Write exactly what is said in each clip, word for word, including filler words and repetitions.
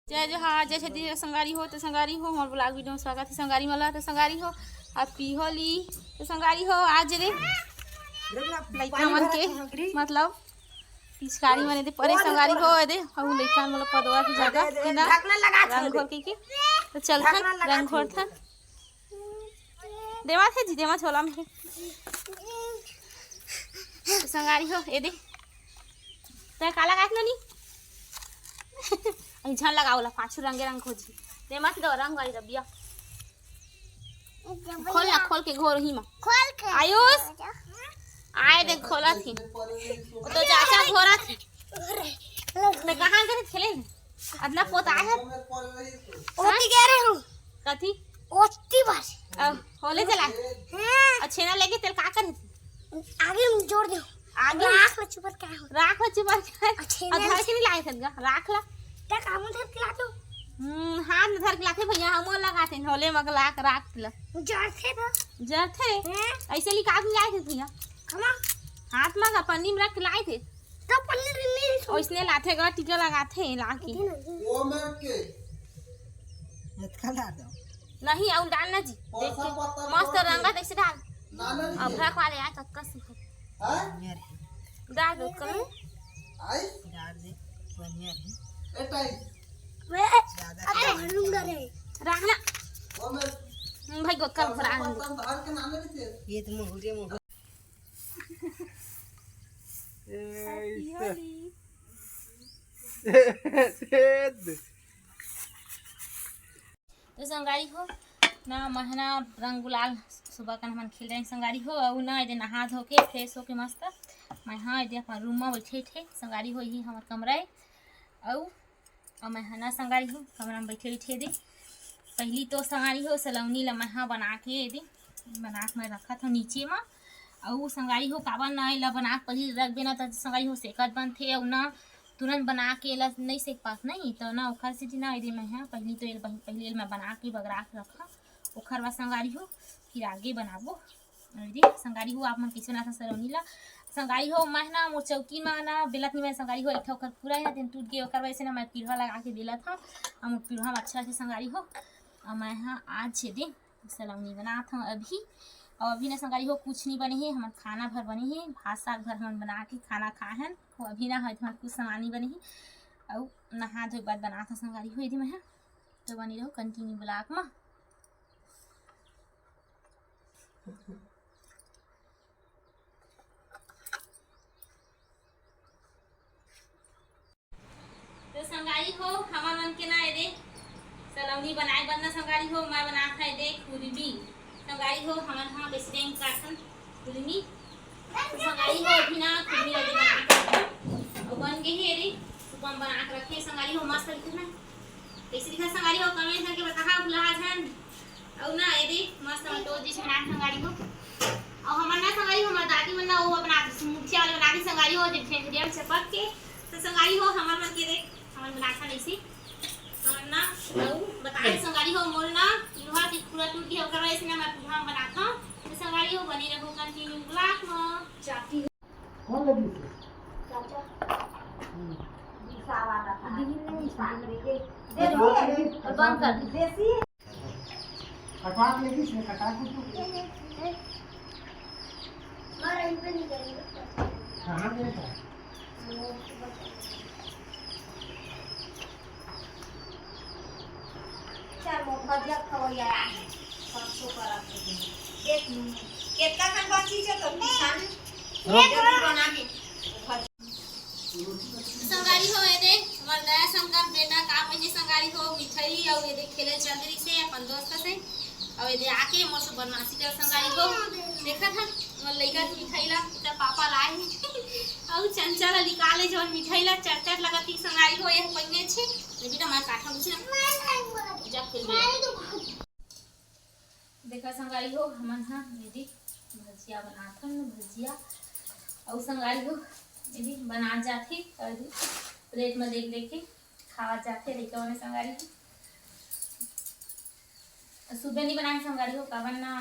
जय जोहार, जय छत्तीसगढ़ संगवारी हो। तो संगवारी हो, हमर vlog video में स्वागत है संगवारी मन ला। तो संगवारी हो, Happy Holi। तो संगवारी हो, आज रे लइका मन के मतलब पिचकारी मन एदे परे संगवारी हो, एदे अउ लइका मन ला पदवा के ज्यादा एदे, एदे, ना ढकना लगा रंग घोर के, के। तो चलथन रंग घोरथन। देवा थे जी, देवा झोला में। संगवारी हो, एदे। तै काला गायक नोनी? अई झन लगाओ ला, पाछू रंगे रंग खोजी। ते मत दो रंग वाली रबिया। खोल ना, खोल के घोर ही मा। खोल के आयुष, आए देख, खोला थी। वो तो चाचा घोरा थी। मैं कहाँ गए खेले? अदना पोत आए है। ओती कह रहे हूँ। कथी? ओती बस। अब होले चला। हाँ। और छेना लेके तेल का करे? आगे में जोड़ दो। आगे? राख ला चुपर का हो। राख ला चुपर का? अच्छे और ने। धर के नहीं लाए थे गा, राख ला। तक आमू धर के ला दो। हम्म, हाथ में धर के लाते भैया, हम वो लगाते हैं, होले मग लाख राख ला। जरथे तो। जरथे? हैं? ऐसे लिखा के लाए थे भैया। कमा। हाथ में का पन्नी में रख के लाए थे। तो पन्नी नहीं और इसने लाते गा, टीका लगाते हैं ला के। इतने नहीं। वो में के? अतका ला दो। नहीं, अउ डालना जी। देख के। मस्त रंगा तैसे डाल। अभरा खा ले यार, कक्का सुखा। हाँ? बढ़िया रही। डाल दो कम। आई? डाल दे, बढ़िया रही। ए टाइम। ज्यादा अरे, हलूंगा रे। रखना। वो में हम्म, भाई, गोकल भरा। ये तो मुहुरे मुहुरे। ए, Happy Holi। तो संगवारी हो ना, महना रंग गुलाल सुबह कन हमन खेल रहे संगवारी हो, अउ ना एदे नहा धो के fresh होके मस्त मैं हाँ एदे अपन room में बैठे थे संगवारी हो, यही हमर कमरा है। अउ अउ मैं ह ना संगवारी हो कमरा में बैठे बैठे दे। पहली तो संगवारी हो सलौनी ला मैं ह बना के दे, बना के मैं रखत हव नीचे मा। अउ संगवारी हो काबर ना एला बना के पहली रख देना त संगवारी हो सेकत बनथे अउ ना तुरंत बना के एला नहीं सेक पास नहीं त ना ओखर सेती ना एदे मैं ह पहली तो एला पहली एला मैं बना के बगरा के रखा ओखर बाद संगवारी हो फिर आगे बनाबो। अरे संगवारी हो, आप मन कइसे बनाथव सलौनी ला? संगवारी हो, मैं ना मोर चौकी मा ना बेलत नहीं, मैं संगवारी हो एक ठो ओकर पूरा है ना, तेन टूट गए, ओकर वजह से ना मैं पिलवा लगा के बेलत हव। अउ मोर पिलवा में अच्छा से संगवारी हो, अउ मैं हा आज छेदे सलौनी बनात हव अभी। अउ अभी ना संगवारी हो कुछ नहीं बने हे, हमर खाना भर बने हे, भात साग भर हमन बना के खाना खाए हन। अउ अभी ना है हमर कुछ सामान नहीं बने हे, अउ नहा धोए के बाद बनात हव संगवारी हो एदे मैं हा। तो बने रहो continue vlog मा। तो संगवारी हो, हमन मन के ना एदे सलौनी बनाए बर ना संगवारी हो, मैं बनात हव एदे खुरमी। संगवारी हो, हमन हा बेसी टाइम काटन खुरमी। तो संगवारी हो, अभी ना खुरमी एदे बना के रखना। अउ बन गे हे एदे, सुबह में बना के रखे संगवारी हो, मस्त दिखत ना। कइसे दिखत संगवारी हो, comment करके बताहा, भुला झन। अउ ना एदे मस्त टोर जी छनान संगवारी हो। अउ हमर ना संगवारी हो, हमर दादी मन ना वो बना दे, मुठिया वाले बना दे संगवारी हो, जे ठेठरिया में चपक के। तो संगवारी हो, हमर मन के देख, हमन बनाथन अइसे। हमन ना, अउ बताए संगवारी हो, मोर ना लोहा के खुरा टूट गे, ओकर वजह से ना मैं चूल्हा में बनाथव। तो संगवारी हो, बने रहो continue vlog में। चाटी कौन लगी से? चाचा। हम्म। दिशा वाला था। दिशा करे के। देसी है। बंद कर। देसी है। कटवा के लेगी से, कटा के तो। हमारा इन पे नहीं करेंगे। कहाँ गया था? चल, वो भजिया खवैया है। परसों करत है। देख लूँ। केतना खन बाची छे तो निशान। जल्दी बना के। संगवारी हो, एदे, हमर दया शंकर बेटा का पहिने संगवारी हो, मिठाई अउ एदे खेले चल रही से अपन दोस्त से। अउ एदे आके मोर से बदमाशी कर संगवारी हो। देखत हन, मोर लइका के मिठाई ला, एकर पापा लाए हे। अउ चंचल निकाले जवन मिठाई ला, चट चट लगत ही संगवारी हो, ये पहिने छे। ये बेटा, मैं काटा कुछ ना। जा खेल बे। देखा संगवारी हो, हमन हा एदे भजिया बनाथन, भजिया। अउ संगवारी हो, एदे बनात जाथे, अउ एदे plate में देख देख के खावत जाथे, लइका मन संगवारी हो। सुबह नहीं बनाए संगवारी हो, काबर ना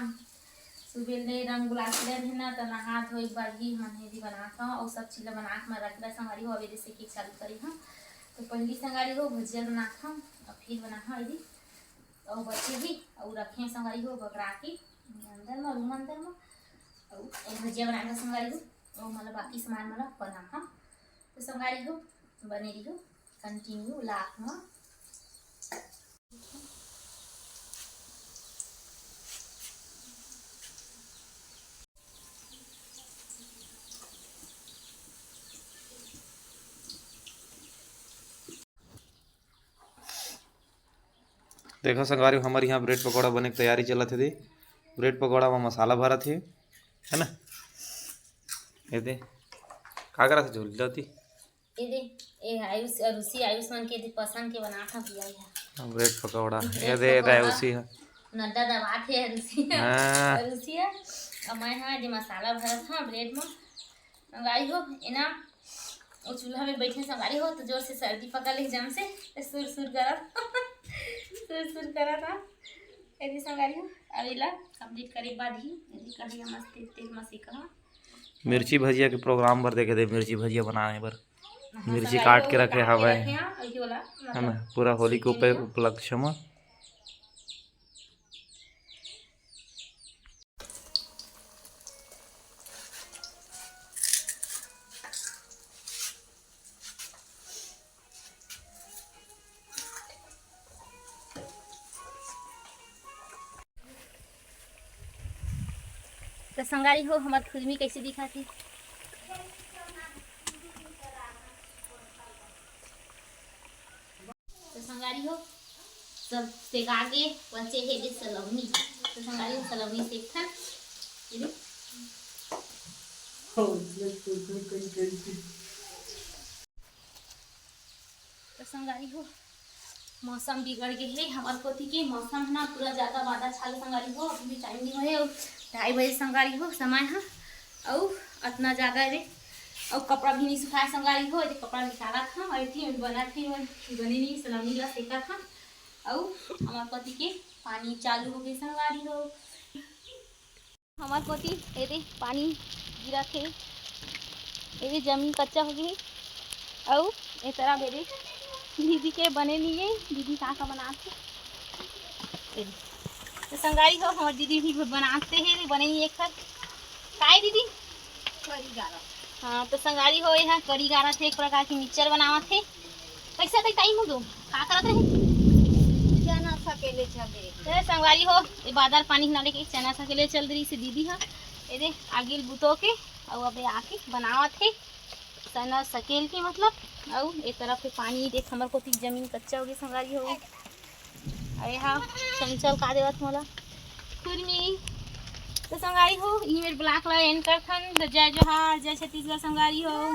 सुबह ले रंग गुलाल के रहे ना, त नहा धोए के बाद ही हमन एदे बनात हव, अउ सब चीज ला बना के मैं रख दे संगवारी हो, अब एदे से के चालू करी हम। पहिली संगवारी हो भुजिया बनाथन, अउ फिर बनाथन एदे। अउ बचे ही, अउ रखे संगवारी हो बगरा के अंदर म, रूम अंदर म। अउ ए भुजिया बनाए बर संगवारी हो, अउ मतलब बाकी सामान मतलब बनाथन। तो संगवारी हो, बने रहियो continue vlog म। देखो संगवारी, हमर यहाँ ब्रेड पकौड़ा बने के तैयारी चलत हे दे। ब्रेड पकौड़ा म मसाला भरत हे, है ना? ये दे, का करत हे, झोली लाती? ये दे, ए आयुष, अरुषि आयुष मन के दे पसंद के बनात हन भैया। ब्रेड पकौड़ा, ब्रेड ये दे, पकौड़ा। अरुषि ह। नड्डा दबात हे अरुषि ह। हाँ। अरुषि ह। अब मैं हा दे मसाला भरत हन ब्रेड म। संगवारी हो, एना, वो चूल्हा में बैठे संगवारी हो, तो जोर से सर्दी पकड़ ले जम से, तो सुर सुर करत, सुर सुर करत हा। एदे संगवारी हो, अब एला complete करे बाद ही, एदे कढ़ैया मस्त तेल, तेल म सेका हा। मिर्ची भजिया के program बर देखे दे, मिर्ची भजिया बनाए बर। हाँ, मिर्ची संगवारी काट हो, के रखे काट के हवय। रखे हा, अभी वाला, है ना, मतलब, पूरा होली के सीजन उप-, में। उपलक्ष्य म। तो संगवारी हो, हमर खुरमी कैसे दिखत हे? तो संगवारी हो, सब सेका के बचे हे दे सलौनी। तो संगवारी हो, सलौनी सेकथन। ये दे। तो संगवारी हो, मौसम बिगड़ गे हे हमर कोती के। मौसम ह ना पूरा ज्यादा बादल छाले संगवारी हो, अभी भी time नहीं होए, अउ ढाई बजे संगवारी हो समय ह। अउ अतना ज्यादा रे, अउ कपड़ा भी नहीं सुखाए संगवारी हो, जे कपड़ा निकालत हन, अउ एती में बनत हे, बने नहीं, सलौनी ला सेकत हन, अउ हमर कोती के पानी चालू हो गे संगवारी हो। हमर कोती एदे पानी गिरत हे, एदे जमीन कच्चा हो गे हे, अउ ए तरफ एदे दीदी के बने नहीं हे, दीदी का का बनात हे। तो संगवारी हो, हमर दीदी भी बनाते हे, बने नहीं एक ठन। काय दीदी? करी गारा। हाँ, तो संगवारी हो, यहाँ करी गारा थे, एक प्रकार के mixture बनावत हे। कैसे तक time हो गो? का करत रही? चना सकेले चले। तो संगवारी हो, ये बादर पानी ना लेके चना सकेले चल रही से दीदी हा। ये दे आगिल बुतो के, अउ अबे आके बनावत हे। चना सकेल के मतलब, अउ ए तरफ के पानी देख, हमर कोती जमीन कच्चा हो गई संगवारी हो। अरे हाँ, चंचल का देवत मोला? खुरमी। तो संगवारी हो, ई मेर vlog ला end करथन। तो जय जोहार, जय छत्तीसगढ़ संगवारी हो।